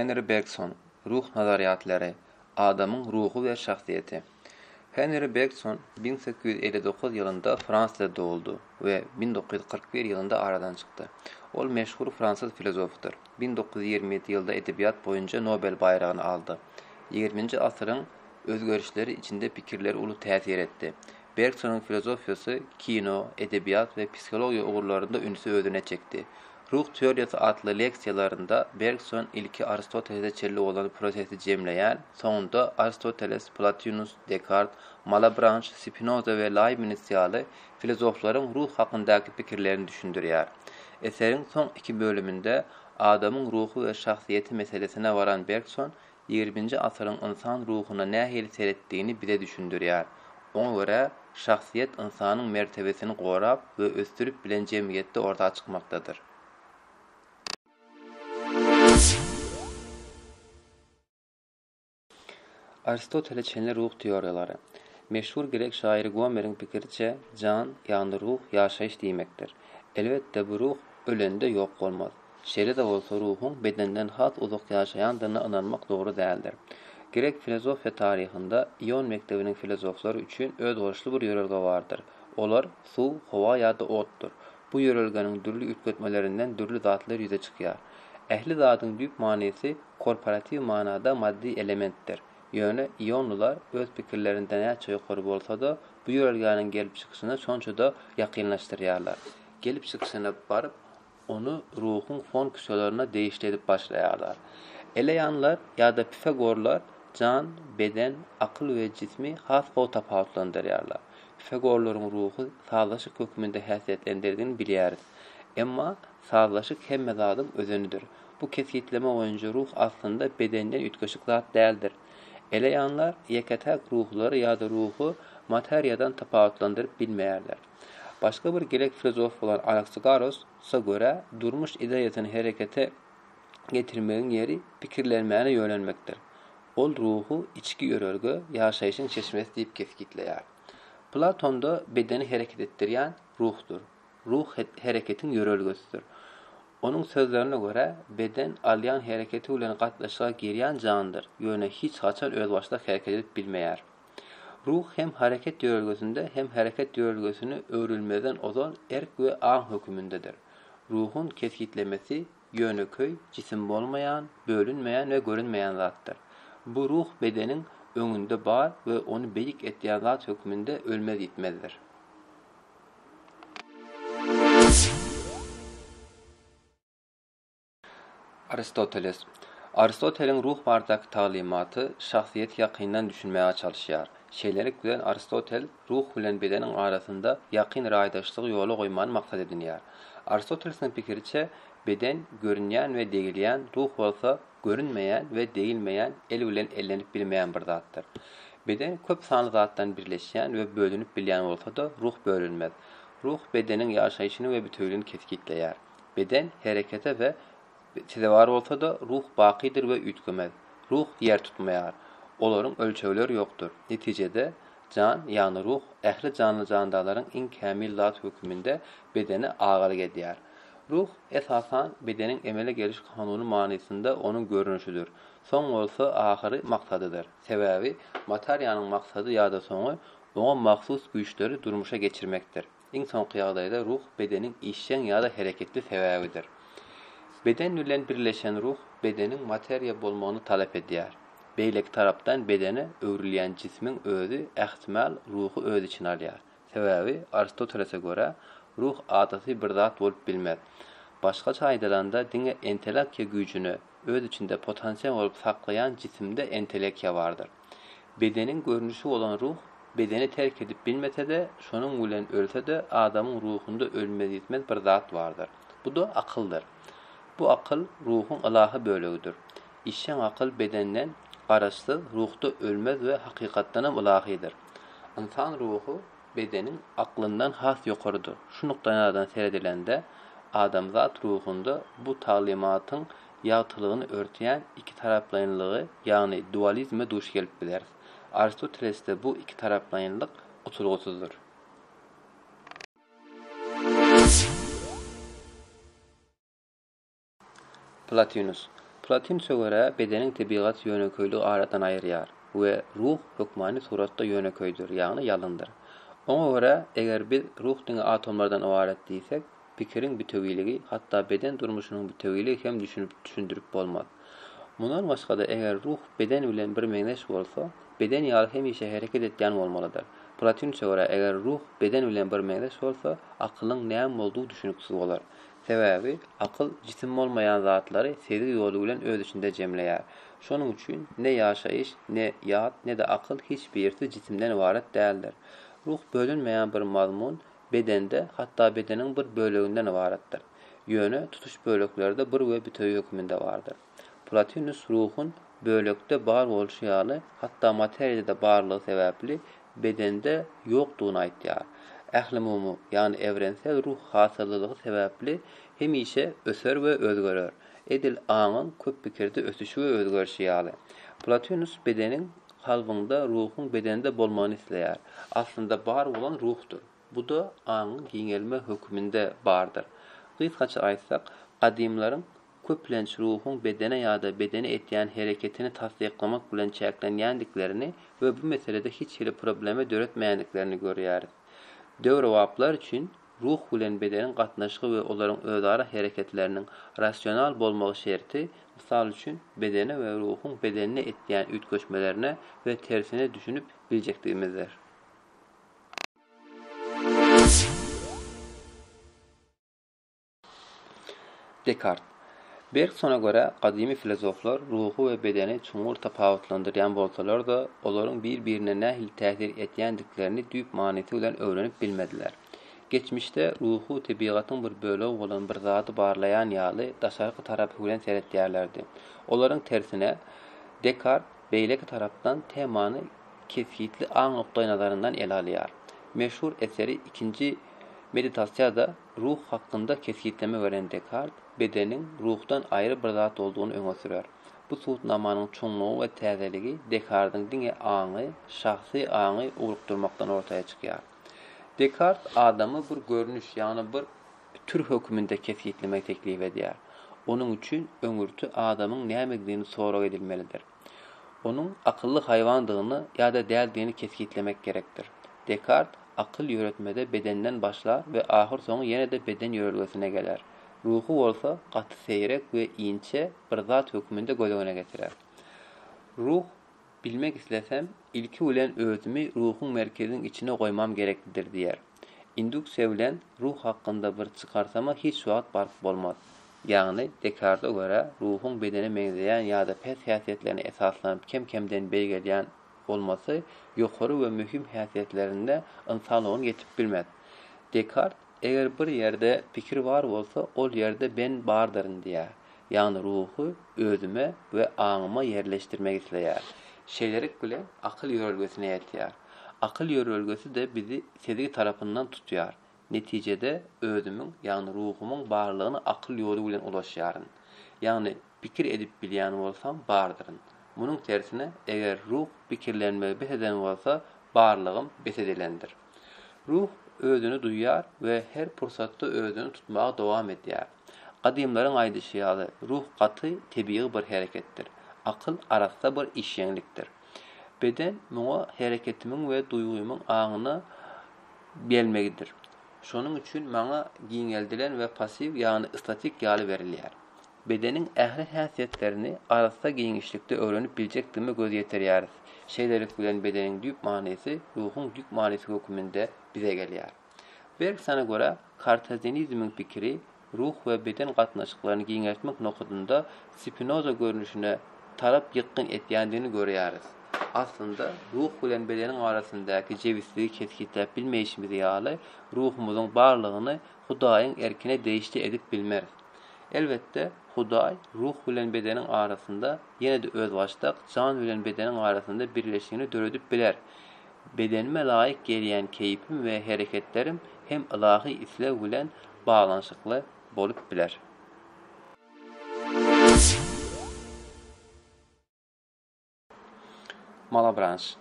Henri Bergson, Ruh nazaryýatlary, Adamyň ruhy we şahsyýeti. Henri Bergson 1859 ýylynda Fransiýada doguldy we 1941 ýylynda aradan çykdy. Ol meşhur fransuz filozofydyr. 1927 ýylda edebiýat boýunça Nobel baýragyny aldy. Ýigriminji asyryň özgerişleri içinde pikirleri uly täsir etdi. Bergsonyň filozofiýasy kino, edebiýat we psihologiýa ugurlarynda ünsi özüne çekdi. Ruh teoriýasy atly leksiýalarynda Bergson ilki Aristotelese çenli bolan prosesi jemleýän, soňunda Aristoteles, Plotinus, Dekart, Malabranş, Spinoza we Leibniz ýaly filozoflaryň ruh hakyndaky pikirlerini düşündirýär. Eseriň soň iki bölüminde adamyň ruhy we şahsyýeti meselesine baran Bergson ýigriminji asyryň ynsan ruhuna nähili seretdigini bize düşündirýär. Oňa görä, şahsyýet ynsanyň mertebesini gorap we ösdürip bilen jemgyýetde orta çykmakdadyr. Aristotele çenli ruh teoriýalary. Meşhur grek şahyry Gomeriň pikiriçe, jan, ýagny ruh, ýaşaýyş diýmekdir. Elbetde, bu ruh ölende ýok bolmaz. Şeýle-de bolsa, ruhuň bedenden has uzak ýaşaýandygyna ynanmak dogry däldir. Grek filozofiýa taryhynda Ion mekdebiniň filozoflary üçin özboluşly bir ýörelge bardyr. Olar, suw, howa ýa-da otdur. Bu ýörelgäniň dürli üýtgetmelerinden dürli zatlar ýüze çykýar. Ähli zadyň düýp manysy korporatiw manada maddy elementdir. Ýöne ionlylar öz pikirlerinde näçe ýokary bolsa-da, bu ýörelgäniň gelip çykyşyna şonça-da ýakynlaşdyrýarlar. Gelip çykyşyna baryp, ony ruhuň fonksiýalaryna degişli edip başlaýarlar. Eleýanlar ýa-da pifagorlar jan, beden, akyl we jismi has gowy tapawutlandyrýarlar. Pifagorlaryň ruhy sazlaşyk hökmünde häsiýetlendirdigini bilýäris. Emma sazlaşyk hemme zadyň özenidir. Bu kesgitleme boýunça ruh aslynda bedenden üýtgeşik zat däldir. Eleýanlar ýeke-täk ruhlary ýa-da ruhy materiýadan tapawutlandyryp bilmeýärler. Başga bir grek filozofy bolan Anaksagoras-a görä, durmuş ideýasyny herekete getirmegiň ýeri pikirlenmäne ýönelmekdir. Ol ruhy içki ýörelge, ýaşaýşyň çeşmesi diýip kesgitleýär. Platonda bedeni hereket etdirýän ruhdur. Ruh hereketiň ýörelgesidir. Onuň sözlerine görä, beden alýan hereketi bilen gatnaşyga girýän jandyr, ýöne hiç haçan özbaşdak hereket edip bilmeýär. Ruh hem hereket ýörelgesinde, hem hereket ýörelgesini öwrülmezden ozal erk we aň hökümindedir. Ruhuň kesgitlemesi ýönekeý, jisim bolmaýan, bölünmeýän we görünmeýän zatdyr. Bu ruh bedeniň öňünde bar we ony beýik etýän zat hökmünde ölmez-ýitmezdir. Aristoteles. Aristoteliň ruh baradaky taglymaty şahsyýeti ýakyndan düşünmäge çalyşýar. Şeýlelik bilen Aristotel ruh bilen bedeniň arasynda ýakyn raýdaşlygy ýola goýmany maksat edinýär. Aristotelesiň pikiriçe, beden görünýän we degilýän, ruh bolsa görünmeýän we degilmeýän, el bilen ellenip bilmeýän bir zatdyr. Beden köp sanly zatdan birleşýän we bölünip bilýän bolsa-da, ruh bölünmez. Ruh bedeniň ýaşaýşyny we bütewligini kesgitleýär. Beden herekete we sezewar bolsa-da, ruh bakydyr we üýtgemez. Ruh ýer tutmaýar. Olaryň ölçegleri ýokdur. Netijede, jan, ýagny ruh, ähli janly-jandarlaryň iň kämil zat höküminde bedene agalyk edýär. Ruh, esasan, bedeniň emele geliş kanuny manysynda onuň görnüşidir. Soň bolsa ahyry maksadydyr. Sebäbi, materiýanyň maksady ýa-da soňy oňa mahsus güýçleri durmuşa geçirmekdir. Iň soňky ýagdaýda ruh bedeniň işjeň ýa-da hereketli sebäbidir. Beden bilen birleşen ruh bedeniň materiýa bolmagyny talap edýär. Beýleki tarapdan bedene öwrülýän jismiň özi ähtimal ruhy öz içine alýar. Sebäbi Aristotelese görä, ruh adaty bir zat bolup bilmez. Başgaça aýdylanda diňe entelekiýa güýjüne öz içinde potansial bolup saklaýan jisimde entelekiýa bardyr. Bedeniň görnüşi bolan ruh bedeni terk edip bilmese-de, şonuň bilen ölse-de, adamyň ruhunda ölmez-ýitmez bir zat bardyr. Bu-da akyldyr. Bu akyl ruhuň ylahy bölegidir. Işjeň akyl bedenden garaşsyz, ruhda ölmez we hakykatdanam ylahydyr. Ynsan ruhy bedeniň aklyndan has ýokarydyr. Şu nukdaýnazardan seredilende, adamzat ruhunda bu taglymatyň ýagtylygyny örtýän ikitaraplaýynlygy, ýagny dualizme duş gelip bileris. Aristotelesde bu ikitaraplaýynlyk gutulgysyzdyr. Plotinus. Plotinusa görä, bedeniň tebigaty ýönekeýligi aradan aýyrýar we ruh hökmany suratda ýönekeýdir, ýagny ýalyndyr. Oňa görä, eger biz ruh diňe atomlardan ybarat diýsek, pikiriň bitewiligi, hatda beden durmuşynyň bitewiligi hem düşünip düşündirip bolmaz. Mundan başga-da, eger ruh beden bilen birmeňzeş bolsa, beden ýaly hemişe hereket etýän bolmalydyr. Plotinusa görä, eger ruh beden bilen birmeňzeş bolsa, akylyň näme boldugy düşüniksiz bolar. Sebäbi, akyl jisim bolmaýan zatlary sezgi ýoly bilen öz içinde jemleýär. Şonuň üçin ne ýaşaýyş, ne ýat, ne-de akyl hiç birisi jisimden ybarat däldir. Ruh bölünmeýän bir mazmun, bedende, hatda bedeniň bir böleginden ybaratdyr. Ýöne tutuş böleklerde bir we bitewi hökmünde bardyr. Plotinus ruhun bölekde bar bolşy ýaly, hatda materiýada-da barlygy sebäpli bedende ýokdugyny aýtýar. Ählumumy, ýagny ewrensel ruh hasyllylygy sebäpli hemişe öser we özgerer. Edil aňyň köp pikirde ösüşi we özgerişi ýaly. Plotinus bedeniň kalbyňda ruhuň bedende bolmagyny isleýär. Aslynda bar bolan ruhdur. Bu-da aňyň giňelme höküminde bardyr. Gysgaça aýtsak, gadymlaryň köplenç ruhuň bedene ýa-da bedene etýän hereketini tassyklamak bilen çäklenýändiklerini we bu meselede hiç hili problema döretmeýändiklerini görýäris. Döwrebaplar üçin ruh bilen bedeniň gatnaşygy we olaryň özara hereketleriniň rasional bolmagy şerti, mysal üçin, bedene we ruhuň bedenine etýän üýtgeşmelerine we tersine düşünip biljekdigimizdir. Dekart. Bergsona görä, gadymy filozoflar ruhy we bedeni çuňňur tapawutlandyrýan bolsalar-da, olaryň bir-birine nähili täsir etýändiklerini düýp manysy bilen öwrenip bilmediler. Geçmişde ruhy tebigatyň bir bölegi bolan bir zady barlaýan ýaly daşarky tarapy bilen seretýärlerdi. Olaryň tersine, Dekart beýleki tarapdan temany kesgitli aň nukdaýnazaryndan ele alýar. Meşhur eseri Ikinji meditasiýada ruh hakynda kesgitleme beren Dekart, bedeniň ruhdan aýry bir zat boldugyny öňe sürer. Bu subutnamanyň çuňlugy we täzeligi Dekardyň diňe aňy, şahsy aňy ugrukdyrmakdan ortaýa çykýar. Dekart adamy bir görnüş, ýagny bir tür höküminde kesgitlemegi teklip edýär. Onuň üçin öňürti adamyň nämedigini sorag edilmelidir. Onuň akylly haýwandygyny ýa-da däldigini kesgitlemek gerekdir. Dekart akyl ýöretmede bedenden başlar we ahyrsoňy ýene-de beden ýörelgesine geler. Ruhy bolsa gaty seýrek we inçe bir zat hökmünde göz öňüne getirer. Ruh bilmek islesem, ilki bilen özümi ruhuň merkeziniň içine goýmam gereklidir diýer. Induksiýa bilen ruh hakynda bir çykarsama hiç wagt baryp bolmaz. Ýagny, Dekarta görä, ruhuň bedene meňzeýän ýa-da pes häsiýetlerine esaslanyp kem-kemden beýgelýän bolmasy ýokary we möhüm häsiýetlerinde ynsanlygyny ýetip bilmez. Dekart, Eger bir ýerde pikir bar bolsa, ol ýerde ben bardyryn diýýär. Ýagny ruhy özüme we aňyma ýerleşdirmek isleýär. Şeýlelik bilen akyl ýörelgesine ýetýär. Akyl ýörelgesi-de bizi sezgi tarapyndan tutýar. Netijede, özümiň, ýagny ruhumyň barlygyna akyl ýoly bilen ulaşýaryn. Ýagny, pikir edip bilýän bolsam, bardyryn. Munuň tersine, eger ruh pikirlenmegi bes eden bolsa, barlygym bes edilendir. Ruh özüni duýýar we her pursatda özüni tutmagy dowam edýär. Gadymlaryň aýdyşy ýaly, ruh gaty, tebigy bir hereketdir. Akyl arassa bir işjeňlikdir. Beden muňa hereketimiň we duýgymyň aňyna gelmegidir. Şonuň üçin maňa giňeldilen we passiw, ýagny statik ýaly berilýär. Bedeniň ähli häsiýetlerini arassa giňişlikde öwrenip biljekdigime göz ýetirýäris. Şeýlelik bilen bedeniň düýp manysy ruhuň düýp manysy höküminde bize gelýär. Bergsona görä, kartezianizmiň pikiri ruh we beden gatnaşyklaryny giňeltmek nokadynda Spinoza görnüşine tarap ýykgyn etýändigini görýäris. Aslynda, ruh bilen bedeniň arasyndaky jebisligi kesgitläp bilmeýşimiz ýaly, ruhumyzyň barlygyny Hudaýyň erkine degişli edip bilmeris. Elbetde, Hudaý ruh bilen bedeniň arasynda, ýene-de özbaşdak jan bilen bedeniň arasynda birleşigini döredip biler. Bedenime laýyk gelýän keýpim we hereketlerim hem ylahy isleg bilen baglanyşykly bolup biler. Malabranş.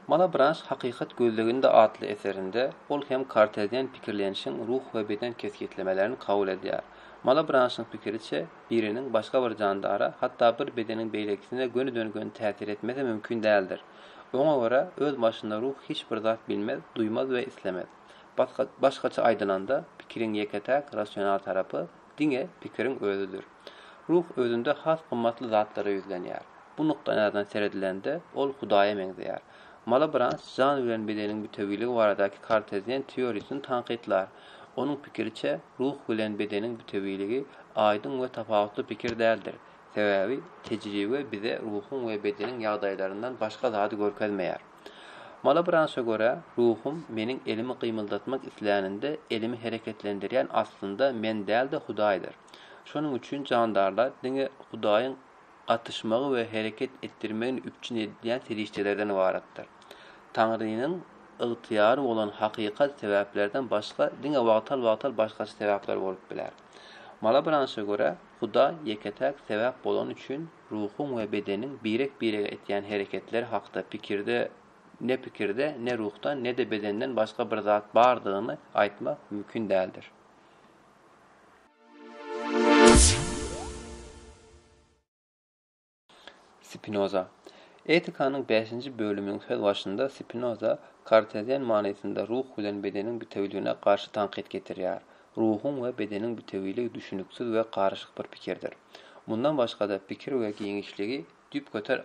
Malabranş Hakykat gözleginde atly eserinde ol hem kartezian pikirlenişiň ruh we beden kesgitlemelerini kabul edýär. Malabranşyň pikiriçe, biriniň başga bir jandara, hatda bir bedeniň beýlekisine gönüden-göni täsir etmesi mümkin däldir. Oňa görä, öz başyna ruh hiç bir zat bilmez, duýmaz we islemez. Başgaça aýdylanda, pikiriň ýeke-täk rasional tarapy diňe pikiriň özüdir. Ruh özünde has gymmatly zatlara ýüzlenýär. Bu nukdaýnazardan seredilende, ol Hudaýa meňzeýär. Malabranş jan bilen bedeniň bitewiligi baradaky kartezien teoriýasyny tankytlar. Onuň pikiriçe, ruh bilen bedeniň bitewiligi aýdyň we tapawutly pikir däldir. Sebäbi tejribe bize ruhuň we bedeniň ýagdaýlaryndan başga zady görkezmeýär. Malabranşa görä, ruhum meniň elimi gymyldatmak isläninde elimi hereketlendirýän aslynda men däl-de Hudaýdyr. Şonuň üçin jandarlar diňe Hudaýyň gatyşmagy we hereket etdirmegini üpjün edýän serişdelerden ybaratdyr. Taňrynyň ygtyýary bolan hakykat sebäplerden başga diňe wagtal-wagtal başgaça sebäpler bolup biler. Malabranşa görä, Hudaý ýeke-täk sebäp bolany üçin ruhuň we bedeniň birek-birege etýän hereketleri hakda pikirde ne pikirde, ne ruhdan, ne-de bedenden başga bir zat bardygyny aýtmak mümkin däldir. Spinoza. Etikanyň bäşinji bölüminiň sözbaşynda Spinoza kartezien manysynda ruh bilen bedeniň bitewiligine garşy tankyt getirýär. Ruhuň we bedeniň bitewiligi düşüniksiz we garyşyk bir pikirdir. Mundan başga-da pikir we giňişligi düýpgöter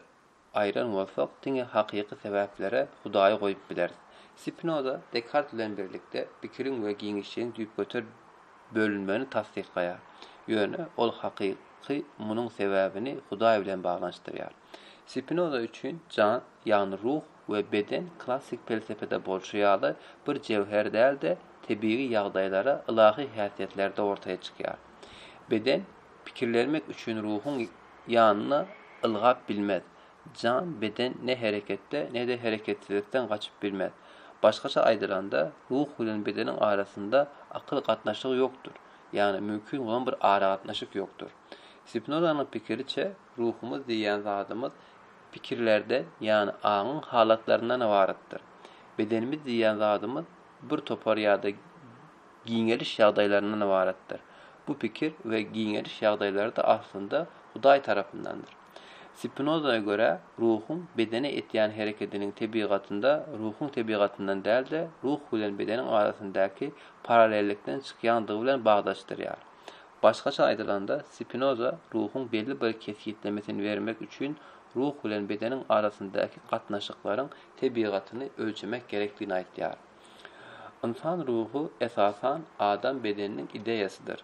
aýran bolsak, diňe hakyky sebäplere Hudaýy goýup bileris. Spinoza Dekart bilen birlikde pikiriň we giňişligiň düýpgöter bölünmegini tassyklaýar. Ýöne ol hakyky munuň sebäbini Hudaý bilen baglanyşdyrýar. Spinoza üçin jan, ýagny ruh we beden klassyk pelsepede bolşy ýaly bir jewher däl-de, tebigy ýagdaýlara ylahy häsiýetlerde ortaýa çykýar. Beden pikirlenmek üçin ruhuň ýanyna ylgap bilmez. Jan, beden ne hereketde, ne-de hereketsizlikden gaçyp bilmez. Başgaça aýdylanda, ruh bilen bedeniň arasynda akyl gatnaşygy ýokdur, ýagny mümkin bolan bir aragatnaşyk ýokdur. Spinozanyň pikiriçe, ruhumyz diýýän zadymyz pikirlerden, ýagny aňyň halatlaryndan ybaratdyr. Bedenimiz diýýän zadymyz bir topar ýa-da giňeliş ýagdaýlaryndan ybaratdyr. Bu pikir we giňeliş ýagdaýlary-da aslynda Hudaý tarapyndandyr. Spinozaýa görä, ruhuň bedene etýän herekediniň tebigatynda ruhuň tebigatyndan däl-de, ruh bilen bedeniň arasyndaky paralellikden çykýandygy bilen bagdaşdyrýar. Başgaça aýdylanda, Spinoza ruhuň belli bir kesgitlemesini bermek üçin ruh bilen bedeniň arasyndaky gatnaşyklaryň tebigatyny ölçemek gerekdigini aýtýar. Ynsan ruhy, esasan, adam bedeniniň ideýasydyr.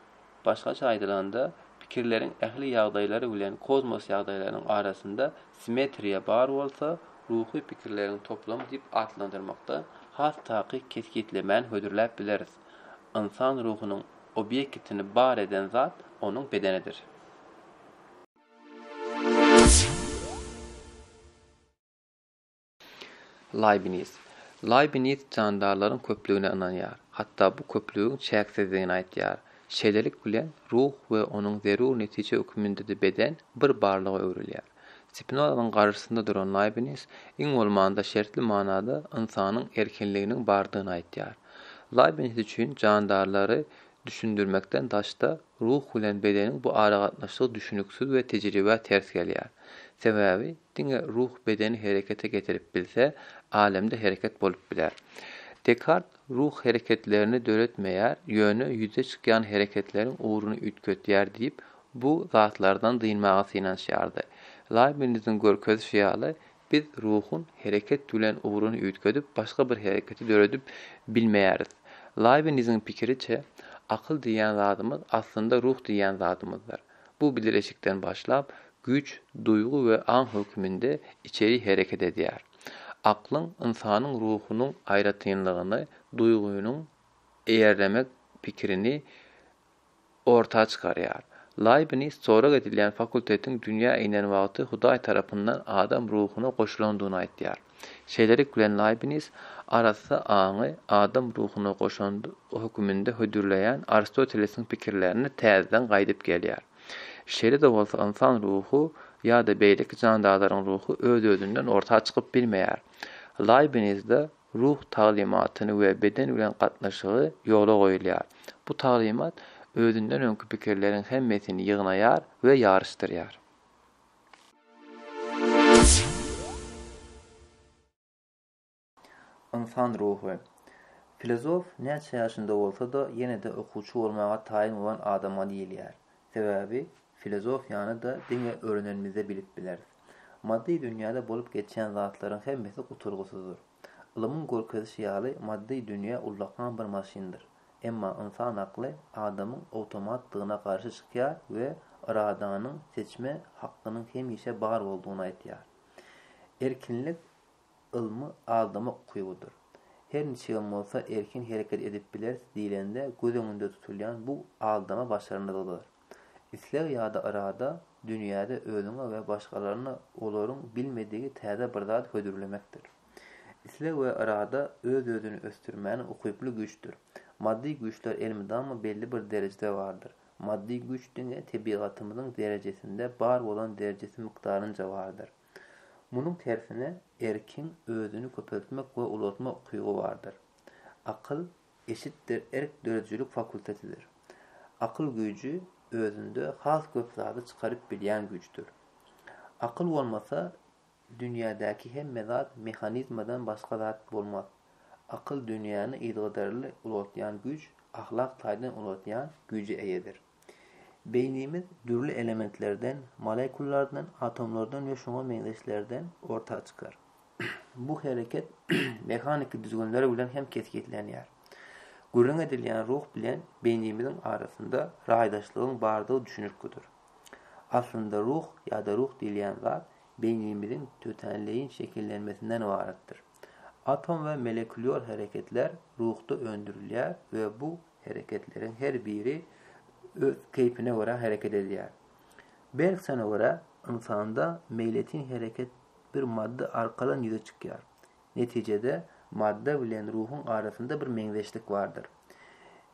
Başgaça aýdylanda, pikirleriň ähli ýagdaýlary bilen kozmos ýagdaýlarynyň arasynda simmetriýa bar bolsa, ruhy pikirleriň toplamy diýip atlandyrmakda has takyk kesgitlemäni hödürläp bileris. Ynsan ruhunyň obýektini bar eden zat onuň bedenidir. Leibniz. Leibniz jandarlaryň köplügine ynanýar, hatda bu köplügiň çäksizdigini aýdýar. Şeýlelik bilen, ruh we onuň zerur netije hökmünde-de beden bir barlyga öwrülýär. Spinozanyň garşysynda duran Leibniz, iň bolmanda şertli manada ynsanyň erkinliginiň bardygyny aýdýar. Leibniz üçin jandarlary düşündirmekden daşda, ruh bilen bedeniň bu aragatnaşygy düşüniksiz we tejribä ters gelýär. Sebäbi, Diňe ruh bedeni herekete getirip bilse, alemde hereket bolup biler. Dekart ruh hereketlerini döretmeýär, ýöne ýüze çykýan hereketleriň ugruny üýtgetýär diýip, bu zatlardan dynmaga synanyşýardy. Leibniziň görkezişi ýaly, biz ruhun hereket bilen ugruny üýtgedip, başga bir hereketi döredip bilmeýäris. Leibniziň pikiriçe, akyl diýýän zadymyz aslynda ruh diýýän zadymyzdyr. Bu bileleşikden başlap, güýç, duýgy we aň hökmünde içeri hereket edýär. Aklyň ynsanyň ruhunyň aýratynlygyny, duýgynyň eýerlemek pikirini orta çykarýar. Leibniz sorag edilýän fakultetiň dünýä inen wagty Hudaý tarapyndan adam ruhuna goşulandygyny aýtýar. Şeýlelik bilen Leibniz arassa aňy adam ruhuna goşant höküminde hödürleýän Aristotelesiň pikirlerine täzeden gaýdyp gelýär. Şeýle-de bolsa ynsan ruhy ýa-da beýleki jandarlaryň ruhy öz-özünden orta çykyp bilmeýär. Leibnizde ruh taglymatyny we beden bilen gatnaşygy ýola goýulýar. Bu taglymat. Özünden öňki pikirleriň hemmesini ýygnaýar we ýaryşdyrýar. Ynsan ruhy. Filozof näçe ýaşynda bolsa-da, ýene-de okuwçy bolmaga taýyn bolan adama diýilýär. Sebäbi filozofiýany-da diňe öwrenenimizde bilip bileris. Maddy dünýäde bolup geçýän zatlaryň hemmesi gutulgysyzdyr. Ylymyň görkezişi ýaly, maddy dünýä ullakan bir maşyndyr. Emma ynsan akly adamyň awtomatdygyna garşy çykýar we yradanyň seçme hakkynyň hemişe bar boldugyny aýtýar. Erkinlik ylmy aldamak ukybydyr. Her niçigem bolsa erkin hereket edip bileris diýlende göz öňünde tutulýan bu aldama başarnygydyr. Isleg ýa-da yrada dünýäde özüňe we başgalaryna olaryň bilmedigi täze bir zat hödürlemekdir. Isleg we yrada öz-özüni ösdürmäne ukyply güýçdür. Maddy güýçler elmydama belli bir derejede bardyr. Maddy güýç diňe tebigatymyzyň derejesinde bar bolan derejesi mukdarynca bardyr. Munuň tersine, erkiň özüni köpeltmek we ulaltmak ukyby bardyr. Akyl eşitdir erk döredijilik fakultetidir. Akyl güýji özünde has köp zady çykaryp bilýän güýçdür. Akyl bolmasa, dünýädäki hemme zat mehanizmadan başga zat bolmaz. Akyl dünýäni yzygiderli ulaltýan güýç, ahlak taýdan ulaltýan güýje eýedir. Beýnimiz dürli elementlerden, molekullardan, atomlardan we şuňa meňzeşlerden orta çykar. Bu hereket mehaniki düzgünler bilen hem kesgitlenýär. Gürrüň edilýän ruh bilen beýnimiziň arasynda raýdaşlygyň bardygy düşünirklidir. Aslynda ruh ýa-da ruh diýilýän zat beýnimiziň tötänleýin şekillenmesinden ybaratdyr. Atom we molekulýor hereketler ruhda öndürilýär we bu Hereketleriň her biri öz keýpine görä hereket edýär. Bergsona görä, ynsanda meýletin hereket bir madda arkalan ýüze çykýar. Netijede, madda bilen ruhuň arasynda bir meňzeşlik bardyr.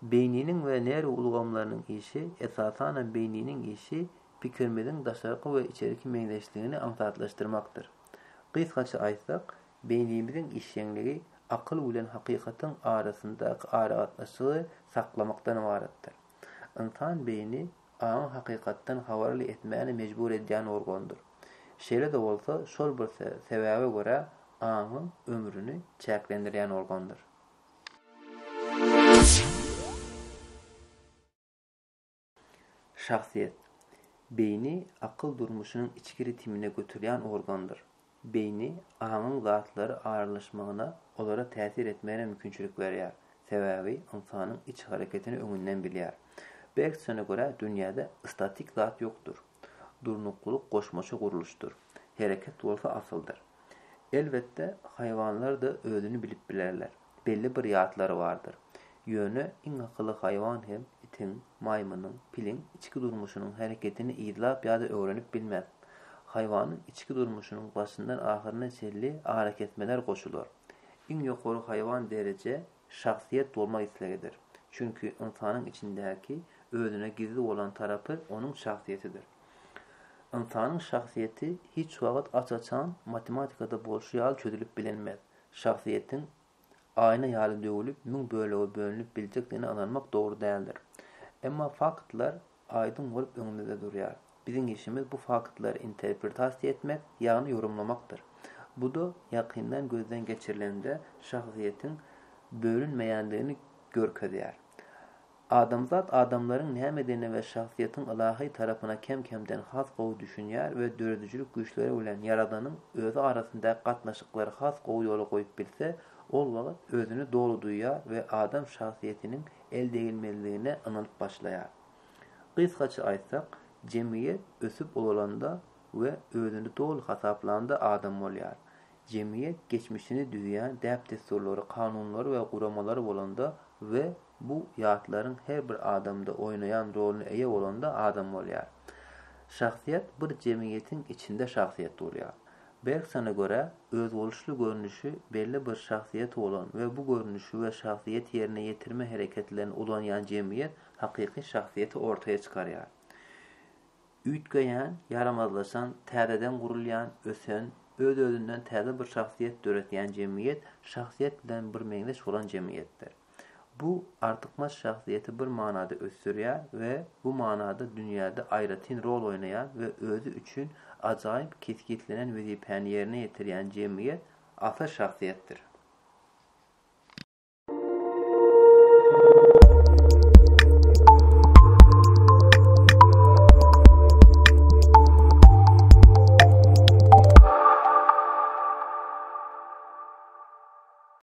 Beýniniň we nerw ulgamlarynyň işi, esasanam beýniniň işi pikirimiziň daşarky we içerki meňzeşligini aňsatlaşdyrmakdyr. Gysgaça aýtsak, Beýnimiziň işjeňligi akyl bilen hakykatyň arasyndaky aragatnaşygy saklamakdan ybaratdyr. Ynsan beýni aňy hakykatdan habarly etmäne mejbur edýän organdyr. Şeýle-de bolsa, şol bir sebäbe görä aňyň ömrüni çäklendirýän organdyr. Şahsyýet. Beýni akyl durmuşynyň içki ritmine göterýän organdyr. Beýni aňyň zatlara aralaşmagyna, olara täsir etmegine mümkinçilik berýär. Sebäbi ynsanyň iç hereketini öňünden bilýär. Bergsona görä dünýäde statik zat ýokdur. Durnuklylyk goşmaça gurluşdyr. Hereket bolsa asyldyr. Elbetde, haýwanlar-da özüni bilip bilerler. Belli bir ýatlary bardyr. Ýöne iň akylly haýwan hem itiň, maýmynyň, piliň içki durmuşynyň hereketini yzlap ýa-da öwrenip bilmez. Haýwanyň içki durmuşynyň başyndan ahyryna çenli arakesmeler goşular. Iň ýokary haýwan dereje şahsyýet bolmak islegidir. Çünki ynsanyň içindäki özüne gizli bolan tarapy onuň şahsyýetidir. Ynsanyň şahsyýeti hiç wagt aç-açan matematikada bolşy ýaly çözülip bilinmez. Şahsyýetiň aýna ýaly döwlüp, müň bölege bölünip biljekdigine ynanmak dogry däldir. Emma faktlar aýdyň bolup öňümizde durýar. Biziň işimiz bu faktlary interpretasiýa etmek, ýagny ýorumlamakdyr. Bu-da ýakyndan gözden geçirilende şahsyýetiň bölünmeýändigini görkezýär. Adamzat adamlaryň nämedigine we şahsyýetiň ylahy tarapyna kem-kemden has gowy düşünýär we döredijilik güýçleri bilen Ýaradanyň özi arasyndaky gatnaşyklary has gowy ýola goýup bilse, ol wagt özüni doly duýýar we adam şahsyýetiniň eldegilmezligine ynanyp başlaýar. Gysgaça aýtsak, jemgyýet ösüp ulalanda we özüni doly hasaplanda adam bolýar. Jemgyýet geçmişini düzýän däp-dessurlary, kanunlary we guramalary bolanda we bu ýatlaryň her bir adamda oýnaýan roluna eýe bolanda adam bolýar. Şahsyýet bir jemgyýetiň içinde şahsyýet bolýar. Bergsona görä, özboluşly görnüşi belli bir şahsyýeti bolan we bu görnüşi we şahsyýeti ýerine ýetirme hereketlerini ulanýan jemgyýet hakyky şahsyýeti ortaýa çykarýar. Üýtgeýän, ýaramazlaşan, täzeden gurulýan, ösen, öz-özünden täze bir şahsyýet döretýän jemgyýet şahsyýet bilen birmeňzeş bolan jemgyýetdir. Bu artykmaç şahsyýeti bir manada ösdürýär we bu manada dünýäde aýratyn rol oýnaýan we özi üçin ajaýyp kesgitlenen wezipäni ýerine ýetirýän jemgyýet asyl şahsyýetdir.